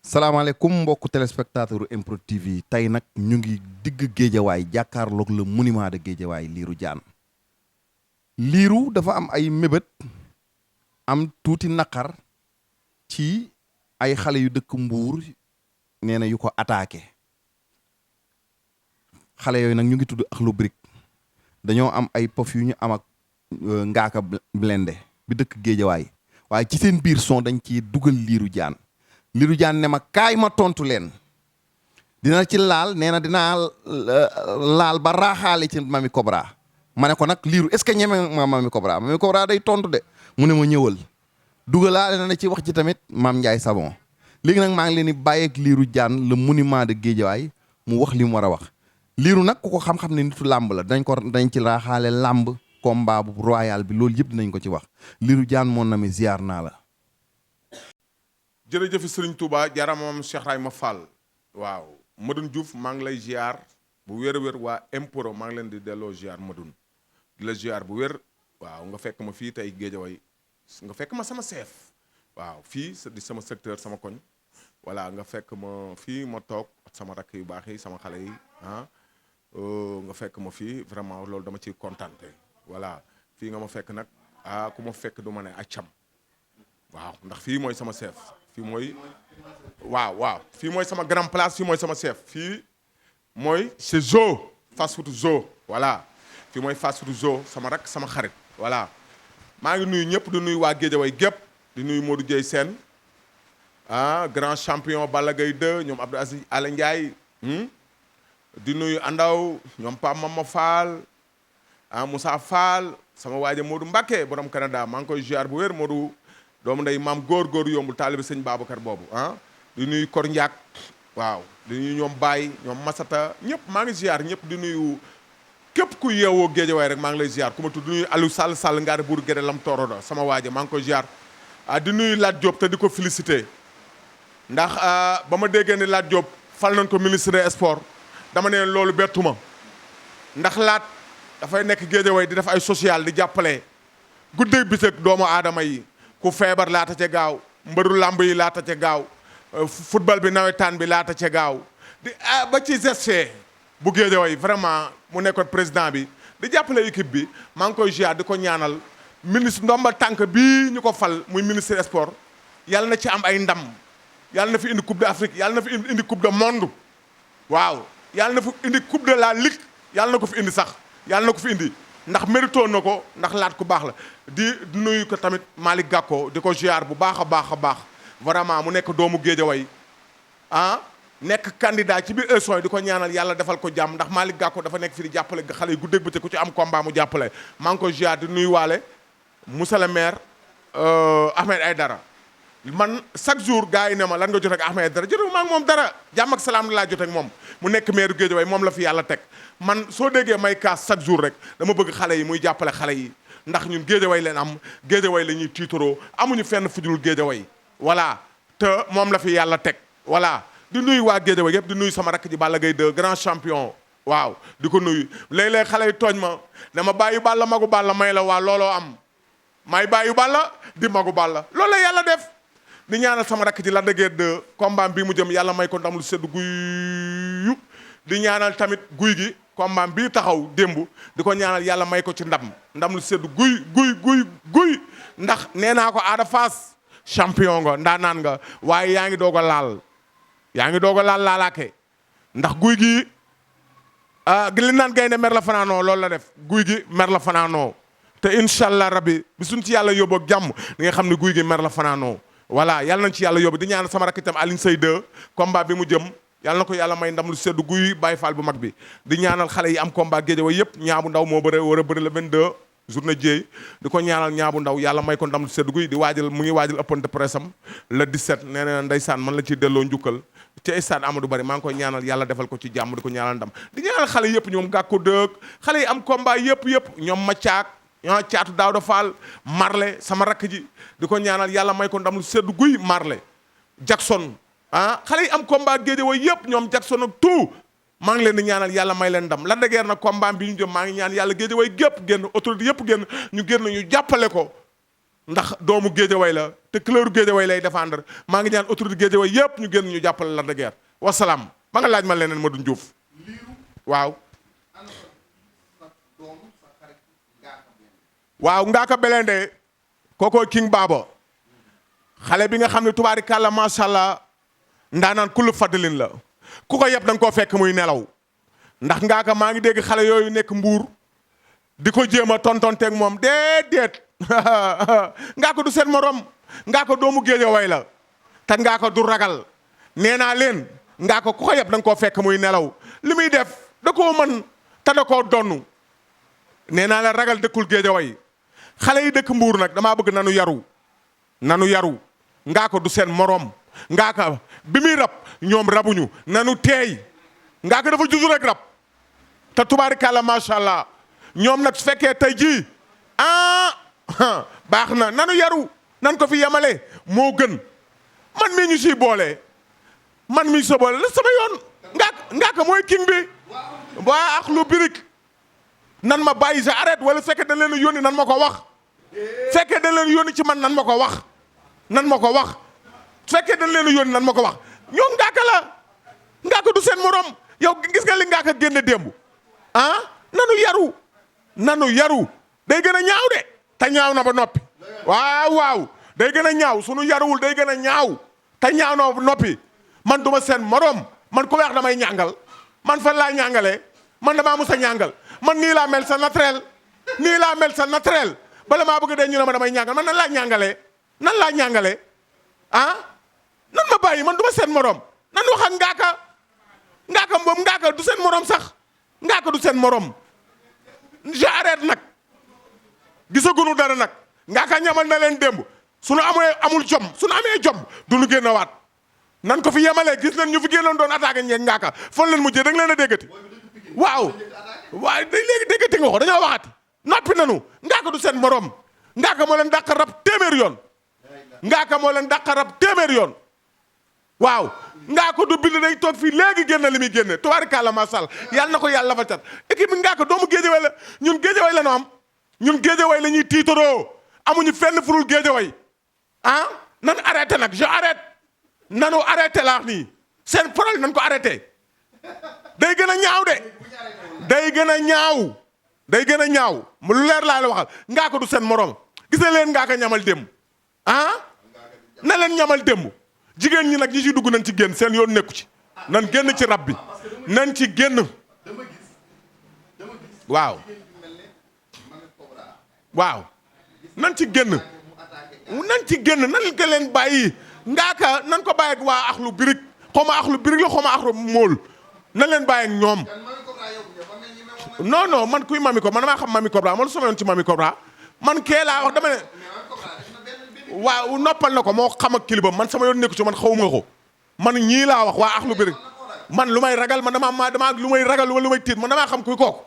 salaamaaleykum mbokku téléspectateur MPROD TV tey nag ñu ngi digg géejawaay jàkkaarloog le monument de géejawaay Lirou Diane Lirou dafa am ay mébét am tuuti naqar ci ay xale yu dëkk Mbuur nee na yu ko attaqué xale yooyu nag ñu ngi tudd Akhlou Brick dañoo am ay pof yu ñu am ak Ngaaka Blindé bi dëkk géejawaay waaye ci seen biir son dañ ci dugal Lirou Diane Lirou Diane ne ma kaay ma tontu leen dina ci laal nee na dinaa laal ba raaxaale ci Mamy Cobra ma ne ko nag Lirou est-ce que ñeme ma Mamy Cobra day tontu de mu ne ma ñëwal dugalaale na ci wax ci tamit Mame Ndiaye Savon léegi nag maa ngi leen di bàyyi ak Lirou Diane le monument de Guédiawaye mu wax li mu war a wax Lirou nag ku ko xam-xam ne nitu làmb la dañ ci raaxaale làmb combat bu royal bi loolu yëpp dinañ ko ci wax Lirou Diane mon ami ziar naa la. jërëjëf Serigne Touba jaramam Cheikh Rayma Fall waaw Madoune Diouf maa ngi lay ziar bu wér a wér waa MPROD maa ngi leen di delloo ziar Madoune di la ziar bu wér waaw nga fekk ma fii tey Guédiawaye nga fekk ma sama chef waaw fii di sama secteur sama koñ voilà nga fekk ma fii ma toog sama rakk yu baax yi sama xale yi nga fekk ma fii vraiment loolu dama ciy kontaante voilà fii nga ma fekk nag ku ma fekk du ma ne accam waaw ndax fii mooy sama chef fii mooy waaw fii mooy sama grand place fii mooy sama chef fii mooy c'est Zo fast food Zo voilà fii mooy fast food Zo sama rak sama xarit voilà maa ngi nuyu ñëpp di nuyu waa Guédiawaye gépp di nuyu Modou Dieye Sène grand champion Balla Gaye 2 ñoom Abdou Aziz Ala Ndiaye di nuyu Andaw ñoom Pape Mama Fall Moussa Fall sama waaja Modou Mbacké borom Canada maa ngi koy ziar bu wér Modou doomu nday maam góor yombul taalibe sëñ Babacar boobu di nuyu Kor Ndiak waaw di nuyu ñoom Baye ñoom Masata ñëpp maa ngi ziar ñëpp di nuyu képp ku yeewoo Guédiawaye rek maa ngi lay ziar ku ma tudd di nuyu Aliou Sall ngaari buur Guédé lam torodo sama waaje maa ngi koy ziar di nuyu Lat Diop te di ko félicité ndax ba ma déggee ni Lat Diop fal nañ ko ministre des sports dama ne loolu bettuma ndax Lat dafay nekk Guédiawaye di def ay social di jàppale guddeeg bëccëg doomu aadama yi ku feebar laata ca gaaw mbëru làmb yi laata ca gaaw football bi nawetaan bi laata ca gaaw di ba ci GC bu Guédiawaye vraiment mu nekkoon président bi di jàppale équipe bi maa ngi koy ziar di ko ñaanal ministre ndomba tànk bii ñu ko fal muy ministre des sports yàlla na ci am ay ndam yàlla na fi indi coupe d'Afrique yàlla na fi indi coupe du monde waaw yàlla na fi indi coupe de la ligue yàlla na ko fi indi sax yàlla na ko fi indi ndax mérito na ko ndax Laat ku baax la di nuyu ko tamit Malick Gakko di ko ziar bu baax a baax vraiment mu nekk doomu Guédiawaye nekk candidat ci biir élection yi di ko ñaanal yàlla defal ko jàmm ndax Malick Gakko dafa nekk fi di jàppale xale yi guddeeg bëccëg ku ci am combat mu jàppale maa ngi ko ziar di nuyu waale monsieur le maire Ahmed Aïdara man chaque jour gars yi ne ma lan nga jot ak Ahmed Aïdara jotu maa ngi moom dara jàmm ak salaam laa jot ak moom mu nekk maire Guédiawaye moom la fi yàlla teg man soo déggee may kaas chaque jour rek dama bëgg xale yi muy jàppale xale yi ndax ñun Guédiawaye leen am Guédiawaye la ñuy tiitaroo amuñu fenn fudul Guédiawaye voilà te moom la fi yàlla teg voilà di nuyu waa Guédiawaye yëpp di nuyu sama rakk ji Balla Gaye 2 grand champion waaw di ko nuyu léeg-léeg xale yi tooñ ma ne ma bàyyi Balla magu Balla may la waa looloo am may bàyyi Balla di magu Balla loolu la yàlla def di ñaanal sama rakk ji Lac de Guiers 2 combat bi mu jëm yàlla may ko ndam lu sedd guy di ñaanal tamit guy gi combat bii taxaw démb di ko ñaanal yàlla may ko ci ndam lu sedd guy ndax nee naa ko Ada Fass champion nga ndaanaan nga waaye yaa ngi doog a laal laalaake ndax guy gi li naan gaynde mer la fanaanoo loolu la def guy gi mer la fanaanoo te incha allah rabbi bi suñ ci yàlla yóbbu ak jàmm di nga xam ne guy gi mer la fanaanoo voilà yàlla nañ ci yàlla yóbbu di ñaanal sama rakk itam Alioune Seye 2 combat bi mu jëm yàlla na ko yàlla may ndam lu seddu guy Baye Fall bu mag bi di ñaanal xale yi am combat Guédiawaye yëpp ñaabu ndaw moo war a bëri le 22 journée Dieye di ko ñaanal ñaabu ndaw yàlla may ko ndam lu seddu guy mu ngi waajal open de presse am le 17 nee na ndeysaan man la ciy delloo njukkal ci stade Amadou Barry maa ngi koy ñaanal yàlla defal ko ci jàmm di ko ñaanal ndam di ñaanal xale yëpp ñoom gàkko dëkk xale yi am combat yëpp ñoom Macaak caatu Daouda Fall Marley sama rakk ji di ko ñaanal yàlla may ko ndam lu seddu guy Marley Jackson xale yi am combat Guédiawaye yëpp ñoom Jackson ak tout maa ngi leen di ñaanal yàlla may leen ndam Lac de Guiers nag combat bi ñu jëm maa ngi ñaan yàlla Guédiawaye gépp génn autorité yëpp génn ñu jàppale ko ndax doomu Géejawaay la te couleur Géejawaay lay défendre maa ngi ñaan autorité Géejawaay yépp ñu génn ñu jàppale Lac de Guiers wasalaam ba nga laaj ma leneen Modou Diouf waaw waaw Ngaaka Blindé kookoo King Baba xale bi nga xam ne tubaari kàlla macha allah ndaanaan kullu fadlin la ku ko yeb da nga koo fekk muy nelaw ndax Ngaaka maa ngi dégg xale yooyu nekk mbuur di ko jéem a tontonteeg moom déedéet Ngaaka du seen morom Ngaaka doomu Géejawaay la te Ngaaka du ragal nee naa leen Ngaaka ku ko yeb da nga koo fekk muy nelaw li muy def da koo mën te da koo donnu nee naa la ragal dëkkul Géejawaay xale yi dëkk mbuur nag damaa bëgg nanu yaru Ngaaka du seen morom Ngaaka bi muy rab ñoom rabuñu nanu teey Ngaaka dafa judu rek rab te tubaarikàlla macha allah ñoom nag su fekkee tey jii baax na nanu yaru nan ko fi yemale moo gën man mii ñu siy boole man mii sa boole la sama yoon Ngaaka mooy king bi waa ak lu birik nan ma bàyyi sa arrête wala fekkee dañ leen a yónni nan ma ko wax fekkee dañ leen yónni ci man nan ma ko wax fekkee dañ leen a yónni nan ma ko wax ñoo Ngaaka la Ngaaka du seen morom yow gis nga li Ngaaka génne démb nanu yaru day gën a ñaaw de te ñaaw na ba noppi waaw day gën a ñaaw sunu yaruwul day gën a ñaaw te ñaaw na ba noppi man duma seen morom man ku weex damay ñàngal man fan laa ñàngalee man damaa mus a ñàngal man nii laa mel sa naturel bala maa bëgg dee ñu ne ma damay ñàngal man nan laa ñàngalee nan ma bàyyi man du ma seen morom nan wax ak Ngaaka moom Ngaaka du seen morom sax Ngaaka du seen morom j'arrête nag gisagunu dara nag Ngaaka ñamal na leen démb suñu amul jom suñu amee jom du ñu génn waat nan ko fi yemalee gis nañ ñu fi génnoon doon attaqué ñeeg Ngaaka fan leen mujjee da nga leen a déggati waaw léegi déggati nga ko dañoo waxati noppi nanu Ngaaka du seen morom Ngaaka moo leen dàq rab téeméer yoon waaw Ngaaka du bind day toog fii léegi génn li muy génne tubaarikàlla macha allah yàlla na ko yàlla fa cat équipe bi Ngaaka doomu Géejawaay la ñun Géejawaay la ñu am ñun Géejawaay la ñuy tiitaroo amuñu fenn furul Géejawaay nan arrêté nag nanu arrêté laax nii seen problème nan ko arrêté day gën a ñaaw day gën a ñaaw mu lu leer laa la waxal Ngaaka du seen morom gis na leen Ngaaka ñamal démb na leen ñamal démb jigéen ñi nag ñi ci dugg nañ ci génn seen yoon nekku ci nan génn ci rab bi nan ci génn waaw nan ci génn nan ko leen bàyyi Ngaaka nan ko bàyyi ak waa axlu birig xawma axlu birig la xawma axlu móol nan leen bàyyi ak ñoom non man kuy Mamy Cobra man damaa xam Mamy Cobra man sama yoon ci Mamy Cobra man kee laa wax dama ne waaw noppal na ko moo xam ak kilibam man sama yoon nekku ci man xawuma ko man ñii laa wax waa axlu birig man lu may ragal man dama lu may ragal wala lu may tiit man damaa xam kuy kooku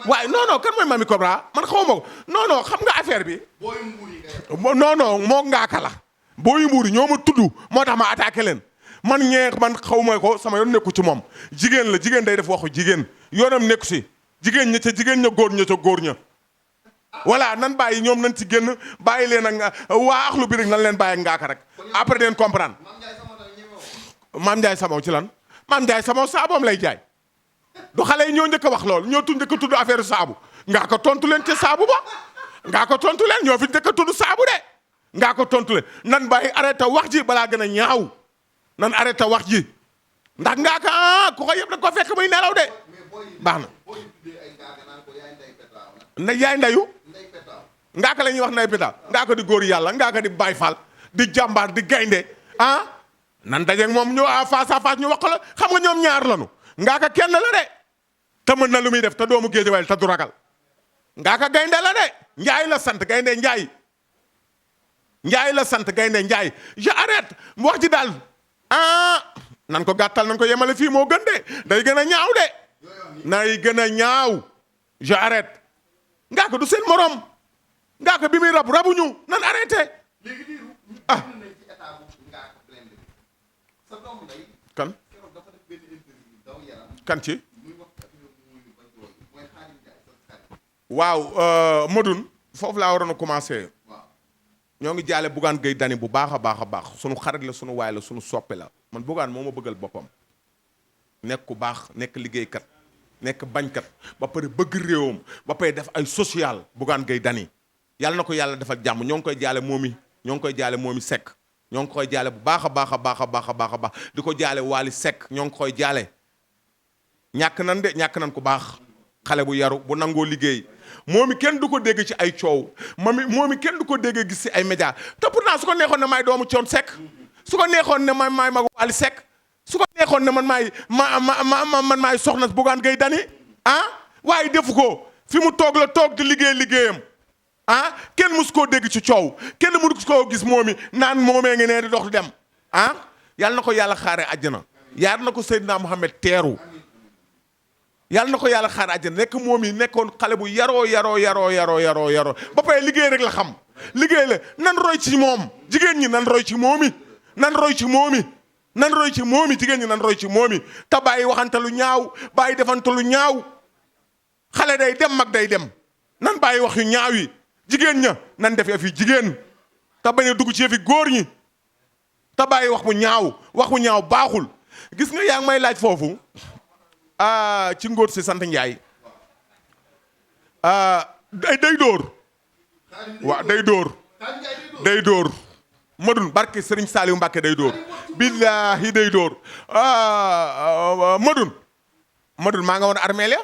waaye non kan mooy Mamy Cobra man xawuma ko non xam nga affaire bi non moo Ngaaka la booyu mbuuri ñoo ma tudd moo tax ma attaqué leen man xawma ko sama yoon nekku ci moom jigéen la jigéen day def waxu jigéen yoonam nekku si jigéen ña góor ña ca góor ña voilà nan bàyyi ñoom nañ ci génn bàyyi leen ak waa axlu bi rek nan leen bàyyi ak Ngaaka rek après den comprendre Mame Ndiaye Savon ci lan Mame Ndiaye Savon saaboom lay jaay du xale yi ñoo njëkk a wax loolu ñoo njëkk a tudd affaire saabu Ngaaka tontu leen ci saabu ba Ngaaka tontu leen ñoo fi njëkk a tudd saabu de Ngaaka tontu leen nan bàyyi arrêté wax ji balaa gën a ñaaw nan arrêté wax ji ndax Ngaaka ku ko yëpp da ko fekk muy nelaw de baax na yaay ndayu Ngaaka la ñuy wax nday pétaal Ngaaka di góor yàlla Ngaaka di Baay Faal di jàmbaar di gaynde nan dajeeg moom ñu face à face ñu wax la xam nga ñoom ñaar lanu Ngaaka kenn la de te mën na lu muy def te doomu Géejawaay te du ragal Ngaaka gaynde la de Njaay la sant gaynde Njaay la sant gaynde Njaay j'arrête wax ji daal nan ko gàttal nan ko yemale fii moo gën de day gën a ñaaw de nay gën a ñaaw j'arrête Ngaaka du seen morom Ngaaka bi muy rabuñu nan arrêté kan ci waaw Modou foofu laa waroon a commencé ñoo ngi jaale Bougane Gueye Dany bu baax a baax a baax sunu xarit la sunu waay la sunu soppe la man Bougane moo ma bëggal boppam nekk ku baax nekk liggéeykat nekk bañkat ba pare bëgg réewam ba pare def ay social Bougane Gueye Dany yàlla na ko yàlla defal jàmm ñoo ngi koy jaale moomi ñoo ngi koy jaale moomi Seck ñoo ngi koy jaale bu baax a baax a baax a baax a baax a baax di ko jaale Waly Seck ñoo ngi koy jaale ñàkk nan ku baax xale bu yaru bu nangoo liggéey moomi kenn du ko dégg ci ay coow moomi kenn du ko dégg gis ci ay média te pourtant su ko neexoon ne maay doomu Thione Seck su ko neexoon ne maay mag Waly Seck su ko neexoon ne man maay soxna Bougane Gueye Dany waaye defu ko fi mu toog la toog di liggéeyam kenn mus koo dégg ci coow kenn mus koo gis moomi naan moomee ngi nee di dox di dem yàlla na ko yàlla xaare àjjana yàlla na ko Seydina Mohamed teeru yàlla na ko yàlla xaare àjjana nekk moom yi nekkoon xale bu yaroo ba pare liggéey rek la xam liggéey la nan roy ci moom jigéen ñi nan roy ci moomi nan roy ci moomi jigéen ñi nan roy ci moomi te bàyyi waxante lu ñaaw bàyyi defante lu ñaaw xale day dem mag day dem nan bàyyi wax yu ñaaw yi jigéen ña nan def fi jigéen te bañ a dugg ci fi góor ñi te bàyyi wax bu ñaaw baaxul gis nga yaa ngi may laaj foofu ci ngóor si sant Njaay day dóor waaw day dóor madun barke Serigne Saliou Mbacké day dóor billahi day dóor madun maa nga woon armeel ya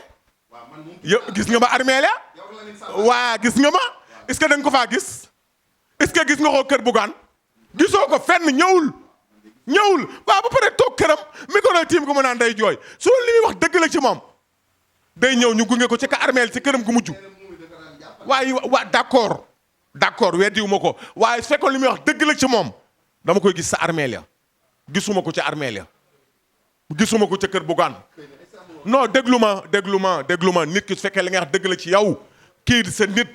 yow gis nga ma armeel ya waa gis nga ma est-ce que da nga ko faa gis est-ce que gis nga ko kër Bougane gisoo ko fenn ñëwul waaw ba pare toog këram micro tiim ko mu naan day jooy su li muy wax dëgg la ci moom day ñëw ñu gunge ko ci ka armeel ci këram gu mujj waaye waa d'accord weddiwu ma ko waaye su fekkoon li muy wax dëgg la ci moom dama koy gis sa armeel ya gisuma ko ca armeel ya gisuma ko ca kër Bougane non déglu ma nit ki su fekkee li nga wax dëgg la ci yow kii sa nit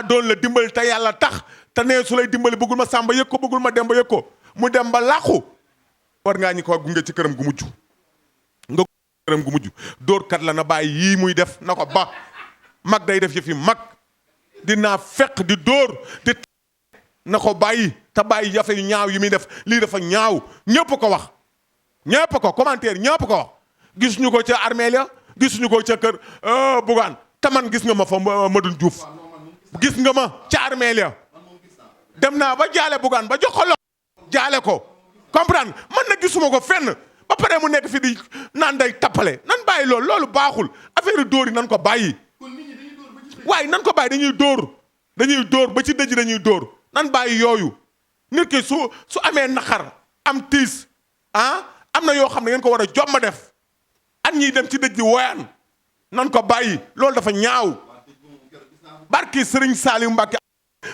doon la dimbali te yàlla tax te nee su lay dimbali bëggul ma sàmba yëg ko bëggul ma demba yëg ko mu dem ba làqu war ngaa ñi ko gunge ci këram gu mujj nga këram gu mujj dóorkat la na bàyyi yii muy def na ko ba mag day def yëf yi mag dinaa fekk di dóor di na ko bàyyi te bàyyi jafe yu ñaaw yi muy def lii dafa ñaaw ñëpp ko wax ñëpp ko commentaire ñëpp ko wax gis ñu ko ca armeel ya gis ñu ko ca kër Bougane te man gis nga ma fa Madoune Diouf gis nga ma ca armeel ya dem naa ba jaale Bougane ba jox ko jaale ko comprendre man na gisuma ko fenn ba pare mu nekk fi di naan day tappale nan bàyyi loolu baaxul affaire dóor yi nan ko bàyyi waaye nan ko bàyyi dañuy dóor ba ci dëj dañuy dóor nan bàyyi yooyu nit ki su amee naqar am tiis am na yoo xam ne ngeen ko war a jomma def at ñiy dem ci dëj di woyaan nan ko bàyyi loolu dafa ñaaw barki Serigne Saliou Mbacké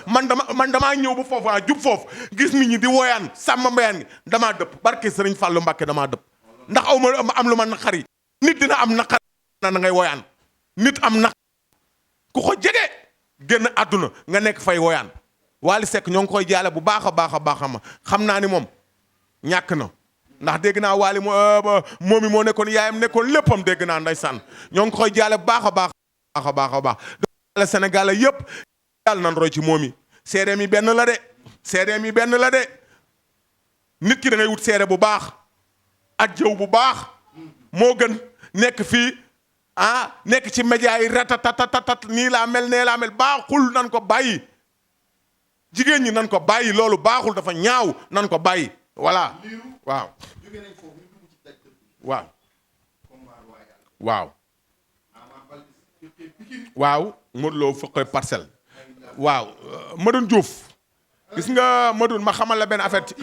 man damaa ñëw ba foofu jub foofu gis nit ñi di woyaan sàmm mbayaan gi damaa dëpp barke Sëriñ Fàllu Mbàkke damaa dëpp ndax aw ma am lu ma naqari nit dina am naqar na ngay woyaan nit am naqar ku ko jege génn àdduna nga nekk fay woyaan Waly Seck ñoo ngi koy jaale bu baax a baax ma xam naa ni moom ñàkk na ndax dégg naa Waly moomi moo nekkoon yaayam nekkoon léppam dégg naa ndeysaan ñoo ngi koy jaale bu baax a baax jaale Sénégal yëpp yàlla nan roy ci moom yi seede mi benn la de nit ki da ngay wut seede bu baax ak jëw bu baax moo gën nekk fii nekk ci média yi ratatatat nii laa mel nee laa mel baaxul nan ko bàyyi jigéen ñi nan ko bàyyi loolu baaxul dafa ñaaw nan ko bàyyi voilà waaw Modou Lo fëqe Parcelles waaw Madoune Diouf gis nga Madoune ma xamal la benn affaire ci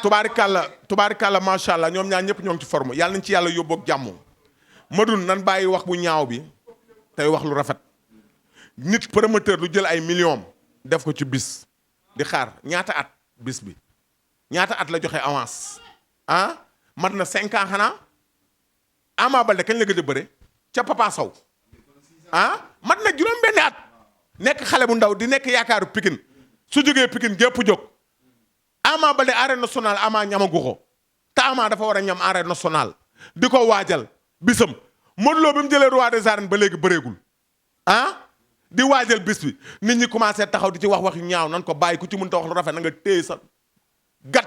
tubaarikàlla macha allah ñoom ñaar ñëpp ñoo ngi ci forme yàlla nañ ci yàlla yóbbu ak jàmm Madoune nan bàyyi wax bu ñaaw bi tey wax lu rafet nit promoteur lu jël ay millions def ko ci bis di xaar ñaata at bis bi ñaata at la joxe avance mat na 5 ans xanaa Ama Baldé kañ la gëj a bëre ca Papa Sow mat na juróom benn at nekk xale bu ndaw di nekk yaakaaru Pikine su jógee Pikine gépp jóg Ama Baldé arène nationale Ama ñamagu ko te Ama dafa war a ñam arène nationale di ko waajal bisam Modou Lo bi mu jëlee roi des arènes ba léegi bëreegul di waajal bis bi nit ñi commencé taxaw di ci wax yu ñaaw nan ko bàyyi ku ci mënta wax lu rafet na nga téye sa gat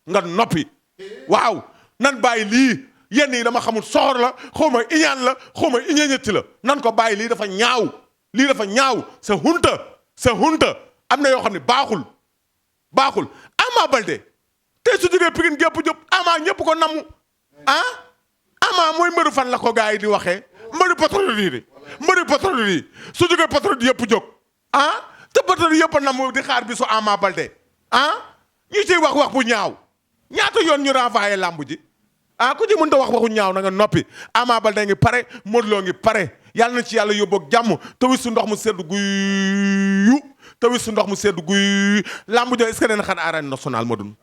nga noppi waaw nan bàyyi lii yenn yi dama xamul soxor la xaw ma iñaan la xaw ma iñañetti la nan ko bàyyi lii dafa ñaaw sa hunta am na yoo xam ne baaxul Ama Baldé te su jógee Pikine gépp jóg Ama ñëpp ko namu Ama mooy mbëru fan la ko gars yi di waxee mbëru pétrole yi su jógee pétrole yëpp jóg te pétrole yëpp a namu di xaar bi su Ama Baldé ñu ciy wax bu ñaaw ñaata yoon ñu renvoyé làmb ji ku ci mënta wax waxu ñaaw na nga noppi Ama Baldé ngi pare Modou Lo ngi pare yàlla na ci yàlla yóbbu ak jàmm te wis su ndox mu sedd guy làmb jo est-ce que dana xat arène nationale Modou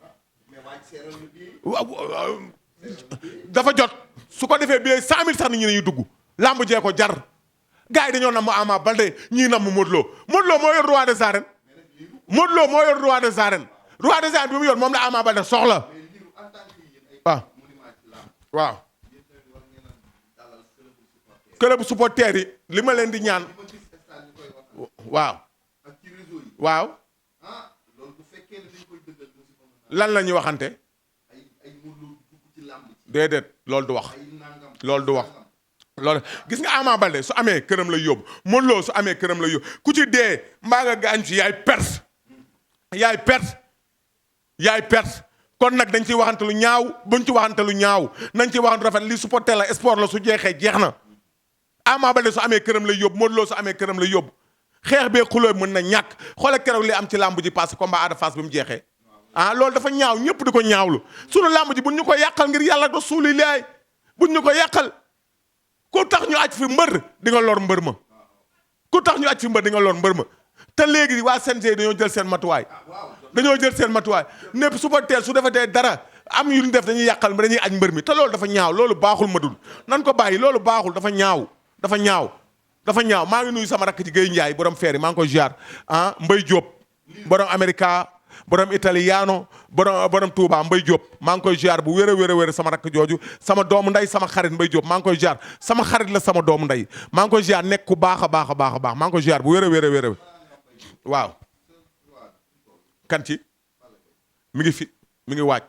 dafa jot su ko defee bi 100 000 sax nit ñi dañuy dugg làmb jee ko jar gars yi dañoo namm Ama Baldé ñii namm Modou Lo moo yor roi des arènes roi des arènes bi mu yor moom la Ama Baldé soxla waaw club supporter yi li ma leen di ñaan waaw lan la ñuy waxante déedéet loolu du wax loolu gis nga Ama Baldé su amee këram la yóbbu Modou Lo su amee këram la yóbbu ku ci dee mbaa nga gaañ ci yaay perte kon nag dañ ciy waxante lu ñaaw buñ ci waxante lu ñaaw nañ ci waxante rafet li supporter la sport la su jeexee jeex na Ama Baldé su amee këram la yóbbu Modou Lo su amee këram la yóbbu xeex bee xuloo mën na ñàkk xoolal keroog li am ci làmb ji passé combat Ada Fass bi mu jeexee loolu dafa ñaaw ñëpp di ko ñaawlu sunu làmb ji buñ ñu ko yàqal ngir yàlla rasulilaay buñ ñu ko yàqal ku tax ñu aj fi mbër di nga lor mbër ma te léegi waa CNG dañoo jël seen matuwaay népp suba teel su defetee dara am yu ñu def dañuy yàqal dañuy aj mbër mi te loolu dafa ñaaw loolu baaxul ma dul nan ko bàyyi loolu baaxul dafa ñaaw maa ngi nuyu sama rakk ci Guèye Ndiaye borom feer yi maa ngi koy ziar Mbaye Diop borom America borom Italiano borom Touba Mbaye Diop maa ngi koy ziar bu wér a wér sama rakk jooju sama doomu nday sama xarit Mbaye Diop maa ngi koy ziar sama xarit la sama doomu nday maa ngi koy ziar nekk ku baax a baax maa ngi koy ziar bu wér a wér waaw kan ci mi ngi waaj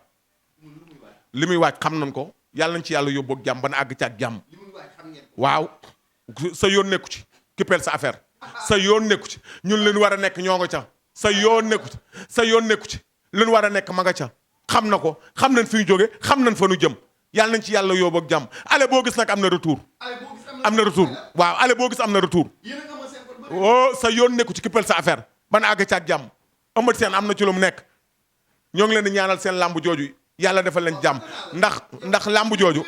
li muy waaj xam nañ ko yàlla nañ ci yàlla yóbbu ak jàmm ba na àgg ci ak jàmm waaw sa yoon nekku ci kippeel sa affaire sa yoon nekku ci ñun leen war a nekk ñoo nga ca sa yoon nekku ci leen war a nekk ma nga ca xam na ko xam nañ fi ñu jóge xam nañ fa nu jëm yàlla nañ ci yàlla yóbbu ak jàmm ale boo gis nag am na retour waaw ale boo gis am na retour sa yoon nekku ci kippeel sa affaire ba na àgg ci ak jàmm Eumeu Sène am na ci lu mu nekk ñoo ngi leen di ñaanal seen làmb jooju yàlla defal leen jàmm ndax làmb jooju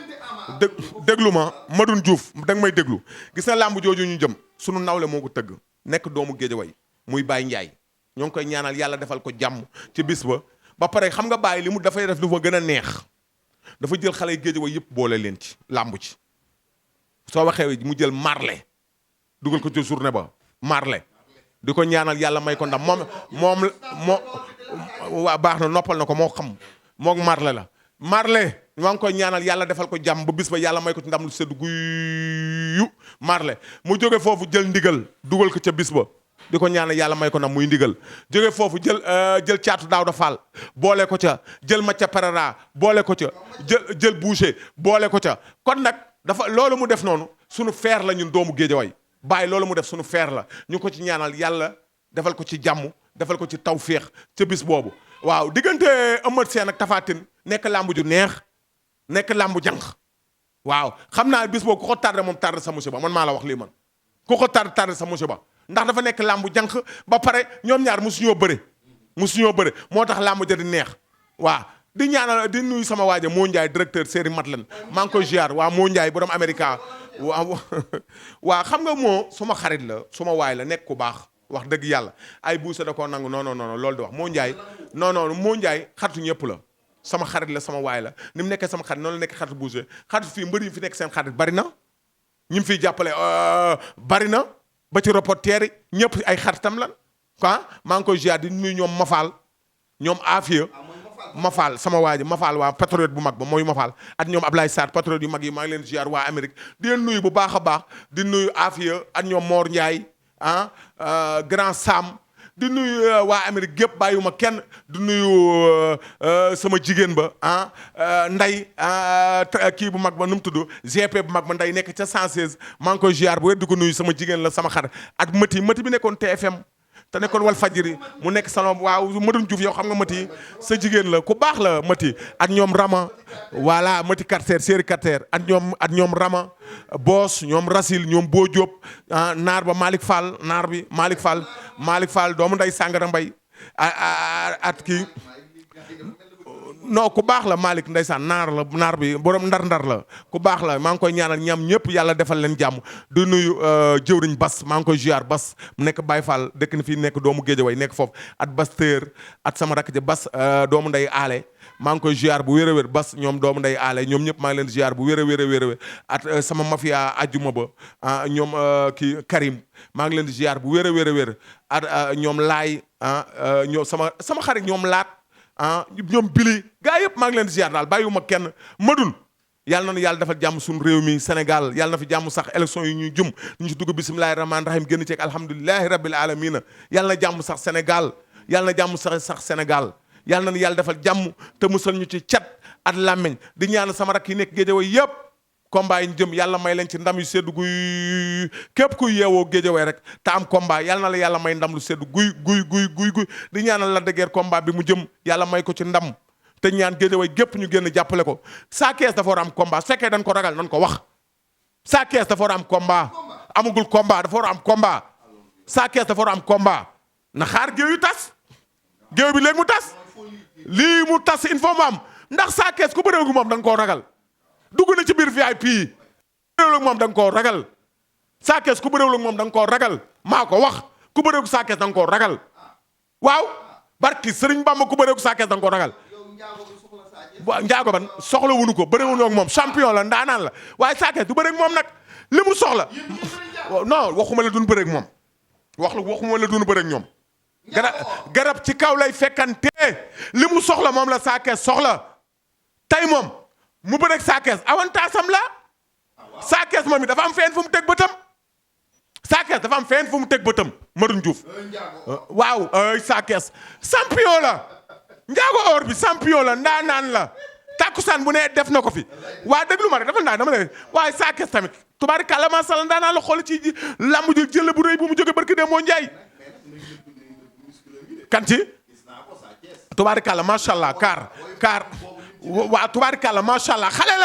déglu ma Madoune Diouf da nga may déglu gis na làmb jooju ñu jëm sunu nawle moo ko tëgg nekk doomu Géejawaay muy Baye Ndiaye ñoo ngi koy ñaanal yàlla defal ko jàmm ci bis ba pare xam nga Baye li mu dafay def lu fa gën a neex dafa jël xale yi Géejawaay yëpp boole leen ci làmb ci soo waxee mu jël Marley dugal ko ci journée ba Marley di ko ñaanal yàlla may ko ndam moom waa baax na noppal na ko moo xam moog Marley la Marley maa ngi koy ñaanal yàlla defal ko jàmm ba bis ba yàlla may ko ci ndam lu sedd guyu Marley mu jóge foofu jël ndigal dugal ko ca bis ba di ko ñaanal yàlla may ko ndam muy ndigal jóge foofu jël caatu Daawda Fall boole ko ca jël Mathia Perera boole ko ca jël Boucher boole ko ca kon nag dafa loolu mu def noonu sunu feer la ñun doomu Géejawaay bàyyi loolu mu def sunu feer la ñu ko ci ñaanal yàlla defal ko ci jàmm defal ko ci tawféex ca bis boobu waaw diggante Eumeu Sène ak Tapha Tine nekk làmb ju neex nekk làmb jànq waaw xam naa bis boobu ku ko tardé moom tardé sa musiba man maa la wax lii man ku ko tardé sa musiba ndax dafa nekk làmb jànq ba pare ñoom ñaar musuñoo bëre moo tax làmb ja di neex waaw di ñaanal di nuyu sama waaja moo Ndiaye directeur série Matlan maa ngi koy ziar waa moo Ndiaye borom America waaw xam nga moo suma xarit la suma waay la nekk ku baax wax dëgg yàlla ay buusa da koo nangu non loolu di wax moo Ndiaye moo Ndiaye xaritu ñëpp la sama xarit la sama waay la ni mu nekkee sama xarit noonu la nekk xaritu buusa xaritu fii mbër yi fi nekk seen xarit bari na ñi mu fiy jàppale bari na ba ci reporter yi ñëpp ay xaritam lan quoi maa ngi koy ziar di nuyu ñoom Mafal ñoom Afia Mafal sama waa ji Mafal waa patriote bu mag ba mooy Mafal ak ñoom Ablaye Sarr patriote yu mag yi maa ngi leen ziar waa Amérique di leen nuyu bu baax a baax di nuyu Afia ak ñoom Mor Ndiaye Grand Sam di nuyu waa Amérique gépp bàyyiwuma kenn di nuyu sama jigéen ba nday kii bu mag ba nu mu tudd GP bu mag ba nday nekk ca 116 maa ngi koy ziar bu wér di ko nuyu sama jigéen la sama xar ak mëti bi nekkoon TFM te nekkoon wal fajiri mu nekk salon waaw Madoune Diouf yow xam nga Mati sa jigéen la ku baax la Mati ak ñoom Rama voilà Mati Carter séeri Carter ak ñoom Rama Boos ñoom Rasil ñoom Boo Diop naar ba Malick Fall naar bi Malick Fall doomu nday Sangara Mbay at kii non ku baax la Malick ndeysaan naar bi borom ndar la ku baax la maa ngi koy ñaanal ñam ñëpp yàlla defal leen jàmm du nuyu jëwriñ Bas maa ngi koy ziar Bas mu nekk Baye Fall dëkk na fii nekk doomu Géejawaay nekk foofu at Bas Teur at sama rakk ji Bas doomu nday aale maa ngi koy ziar bu wér a wér Bas ñoom doomu nday aale ñoom ñëpp maa ngi leen ziar bu wér a wér at sama mafia ajjuma ba ñoom kii Karim maa ngi leen di ziar bu wér a wér at ñoom laay ñoom sama xarit ñoom laat ñoom bili gaa yëpp maa ngi leen di ziar daal bàyyiwuma kenn Madoune yàlla na yàlla defal jàmm suñu réew mi Sénégal yàlla na fi jàmm sax élection yi ñuy jum ñu ci dugg bisimilahi rahmaani rahim génn ceeg alhamdulilahi rabbil alamina yàlla na jàmm sax Sénégal yàlla na jàmm sax Sénégal yàlla na yàlla defal jàmm te musal ñu ci cat at làmmeñ di ñaan sama rakk yi nekk Géejawaay yëpp combat yi ñu jëm yàlla may leen ci ndam yu seddu guy képp kuy yeewoo Géejawaay rek te am combat yàlla na la yàlla may ndam lu seddu guy di ñaanal la dëggeer combat bi mu jëm yàlla may ko ci ndam te ñaan Géejawaay gépp ñu génn jàppale ko Sa Thiès dafa war a am combat su fekkee dañ ko ragal nañ ko wax Sa Thiès dafa war a am combat amagul combat dafa war a am combat Sa Thiès dafa war a am combat na xaar géew yu tas géew bi léegi mu tas lii mu tas il faut mu am ndax Sa Thiès ku bëreegu moom da nga koo ragal dugg na ci biir VIP yi bëreewul ak moom da nga koo ragal Sa Thiès ku bëreewul ak moom da nga koo ragal maa ko wax ku bëreegu Sa Thiès da nga koo ragal waaw barki Sëriñ Bamba ku bëreegu Sa Thiès da nga koo ragal waaw njaago ban soxla wuñu ko bëreewul ak moom champion la ndaanaan la waaye Sa Thiès du bëreeg moom nag li mu soxla non waxuma la duñ bëreeg moom waxuma la duñ bëreeg ñoom garab ci kaw lay fekkante li mu soxla moom la Sa Thiès soxla tey moom mu bëreeg Sa Thiès avantage am la Sa Thiès moom it dafa am fenn fu mu teg bëtam Sa Thiès dafa am fenn fu mu teg bëtam Madoune Diouf waaw Sa Thiès champion la njaago or bi champion la ndaanaan la takkusaan bu ne def na ko fi waa déglu ma rek dafa ndaa dama ne waaye Sa Thiès tamit tubaarikàlla maa sha Allah ndaanaan la xool ci lamb ji jël bu rëy bu mu jóge barki de moo njaay kanti tubaarikàlla macha allah kaar waa tubaarikàlla macha allah xale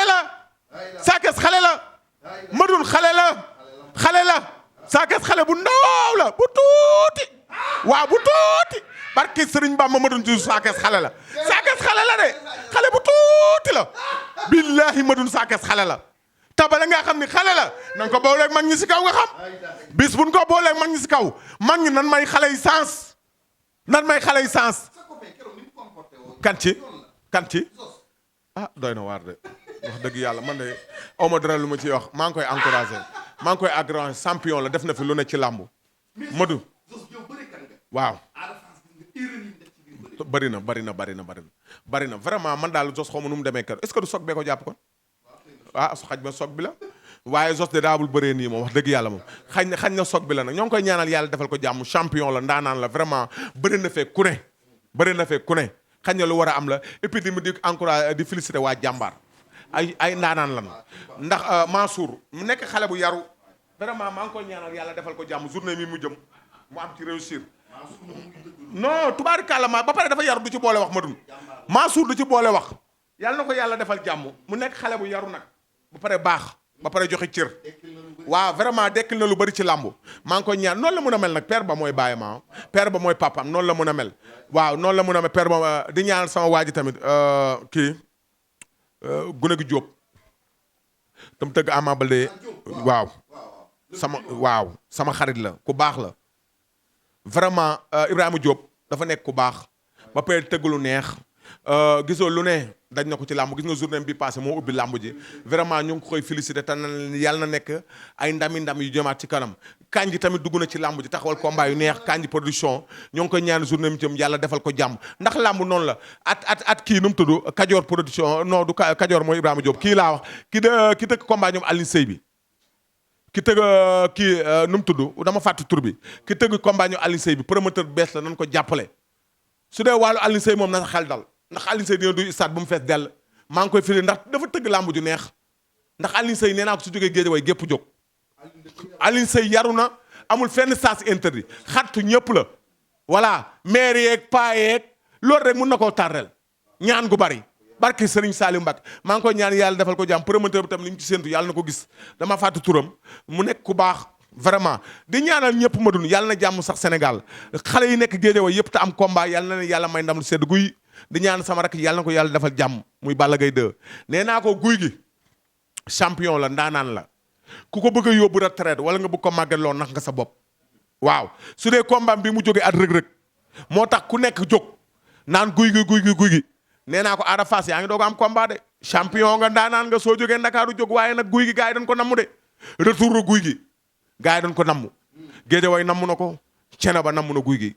la Sa Thiès xale la Madoune xale la Sa Thiès xale bu ndaw la bu tuuti waaw bu tuuti barki Sëriñ Bamba Madoune Diouf Sa Thiès xale la de xale bu tuuti la billahi Madoune Sa Thiès xale la te bala nga xam ni xale la nan ko booleeg mag ñi si kaw nga xam bis buñ ko booleeg mag ñi si kaw mag ñi nan may xale yi sens kan ci doy na waar de wax dëgg yàlla man de aw ma dara lu ma ciy wax maa ngi koy encouragé maa ngi koy encouragé champion la def na fi lu ne ci làmbu Madou waaw bëri na vraiment man daal Zoss xaw ma nu mu demee kër est-ce que du soog bee ko jàpp kon su xaj ba soog bi la waaye Zoss de daabul bëree nii moom wax dëgg yàlla moom xañ na soog bi la nag ñoo ngi koy ñaanal yàlla defal ko jàmm champion la ndaanaan la vraiment bëri na fee ku ne xañ na lu war a am la et puis di encouragé di félicité waa jàmbaar ay ndaanaan lan ndax Mansour mu nekk xale bu yaru vraiment maa ngi koy ñaanal yàlla defal ko jàmm journée mi mu jëm mu am ci réussir non tubaarikàlla ba pare dafa yaru du ci boole wax Madoune Mansour du ci boole wax yàlla na ko yàlla defal jàmm mu nekk xale bu yaru nag ba pare baax ba pare joxe cër waaw vraiment dekkil na lu bari ci làmbu maa ngi koy ñaan noonu la mën a mel nag père ba mooy bàyyi ma père ba mooy papam noonu la mën a mel waaw noonu la mën a mel père ba di ñaan sama waa ji tamit kii gune gi Jóob tam tëgg Ama Baldé waaw sama xarit la ku baax la vraiment Ibrahima Diop dafa nekk ku baax ba pare tëgg lu neex gisoo lu ne dañ na ko ci làmb gis nga journée bi passé moo ubbi làmb ji vraiment ñu ngi ko koy félicité te yàlla na nekk ay ndam yu jëmaat ci kanam Kanji tamit dugg na ci làmb ji taxawal combat yu neex Kanji production ñoo ngi koy ñaan journée mi jëm yàlla defal ko jàmm ndax làmb noonu la at kii nu mu tudd Kajoor production non du Kajoor mooy Ibrahima Diop kii laa wax ki dëkk combat ñoom Alioune Seye bi ki tëgg kii nu mu tudd dama fàtte tur bi ki tëgg combat ñu Alioune Seye bi promoteur bu bees la nañ ko jàppale su dee wàllu Alioune Seye moom na sa xel dal ndax Alioune Seye dina duy stade bu mu fees dell maa ngi koy firi ndax dafa tëgg làmb ju neex ndax Alioune Seye nee naa ko su jógee géej way gépp jóg Alioune Seye yaru na amul fenn sens interdit xattu ñëpp la voilà maire yeeg paa yeeg loolu rek mun na koo tardel ñaan gu bari barki Serigne Saliou Mbacke maa ngi koy ñaan yàlla defal ko jàmm promoteur bi tam li ñu ci séntu yàlla na ko gis dama fàtte turam mu nekk ku baax vraiment di ñaanal ñëpp ma dun yàlla na jàmm sax Sénégal xale yi nekk Guédiawaye yëpp te am combat yàlla na leen yàlla may ndam lu sedd guy di ñaan sama rakk yàlla na ko yàlla defal jàmm muy Balla Gaye 2 nee naa ko guy gi champion la ndaanaan la ku ko bëgg a yóbbu retraite wala nga bëgg ko màggal loo nax nga sa bopp waaw su dee combat bi mu jógee at rëg-rëg moo tax ku nekk jóg naan guy gi nee naa ko Ada Fass yaa ngi doog am combat de champion nga ndaanaan nga soo jógee Ndakaaru jóg waaye nag guy gi gars yi dañ ko namm de retour guy gi gars yi dañ ko namm Guédiawaye namm na ko Thiénaba namm na guy gi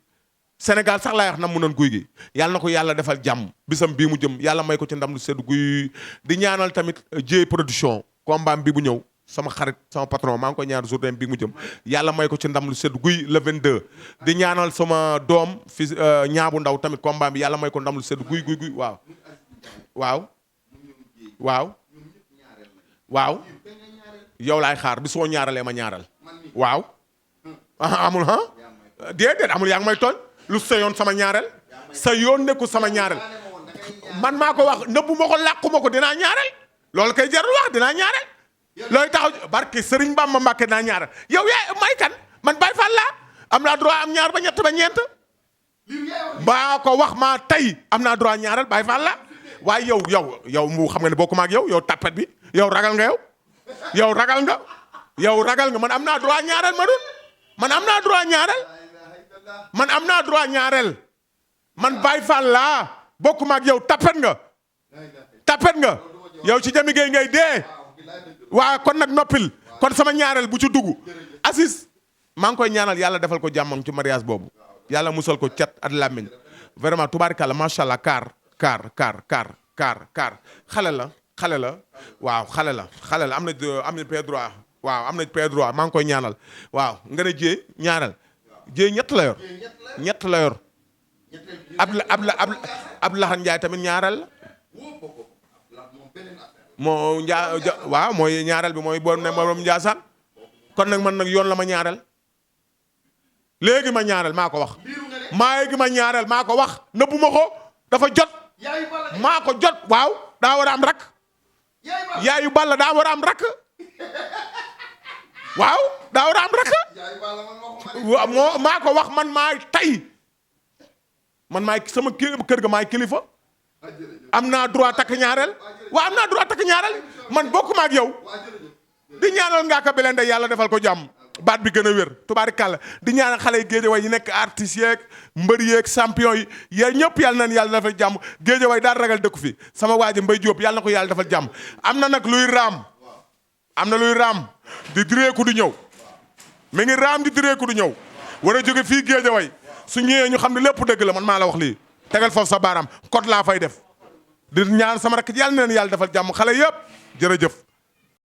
Sénégal sax laay wax namm nañ guy gi yàlla na ko yàlla defal jàmm bisam bii mu jëm yàlla may ko ci ndam lu sedd guy di ñaanal tamit Dieye production combat bi bu ñëw sama xarit sama patron maa ngi koy ñaan journée bi mu jëm yàlla may ko ci ndam lu sedd guy le 22 di ñaanal sama doom fi ñaabu ndaw tamit combat bi yàlla may ko ndam lu sedd guy waaw yow laay xaar bi soo ñaaralee ma ñaaral waaw amul déedéet amul yaa ngi may tooñ lu sa yoon sama ñaareel sa yoon nekku sama ñaareel man maa ko wax nëbbu ma ko làqu ma ko dinaa ñaareel loolu kay jarul wax dinaa ñaareel looy taxaw barke Serigne Bamba Mbàkke dinaa ñaareel yow yaay may kan man Baye Fall laa am naa droit am ñaar ba ñett ba ñeent maa ko wax maa tey am naa droit ñaareel Baye Fall laa waaye yow mu xam nga ne bokkuma ak yow tapet bi yow ragal nga yow ragal nga man am naa droit ñaareel ma dun man am naa droit ñaareel man Baye Fall laa bokkuma ak yow tapet nga yow ci Jami Gueye ngay dee waa kon nag noppil kon sama ñaareel bu ci dugg Aziz maa ngi koy ñaanal yàlla defal ko jàmmam ci mariage boobu yàlla musal ko cat at làmmiñ vraiment tubaarikàlla macha allah kaar xale la waaw xale la am na pied droit waaw am na pied droit maa ngi koy ñaanal waaw nga ne Dieye ñaareel Dieye ñett la yor Abdoulaye Ndiaye tamit ñaareel la moo waaw mooy ñaareel bi mooy borom ne moom Ndiassane kon nag man nag yoon la ma ñaareel léegi ma ñaareel maa ko wax nëbbu ma ko dafa jot maa ko jot waaw daa war a am rakk yaayu Balla daa war a am rakk waaw daa war a am rakk maa ko wax man maay tey man maay sama kër ga maay kilifa am naa droit takk ñaareel waaw am naa droit takk ñaareel man bokkuma ak yow di ñaanal Ngaaka Blindé yàlla defal ko jàmm baat bi gën a wér tubaarikàlla di ñaanal xale yi Guédiawaye yi nekk artistes yeeg mbër yeeg champion yi yéen ñëpp yàlla nañ yàlla defal jàmm Guédiawaye daal ragal dëkku fi sama waa ji Mbaye Diop yàlla na ko yàlla defal jàmm am na nag luy raam di direeku di ñëw mi ngi raam di direeku di ñëw war a jóge fii Guédiawaye su ñëwee ñu xam ne lépp dëgg la man maa la wax lii tegal foofu sa baaraam code laa fay def di ñaan sama rakk yàlla na leen yàlla defal jàmm xale yëpp jërëjëf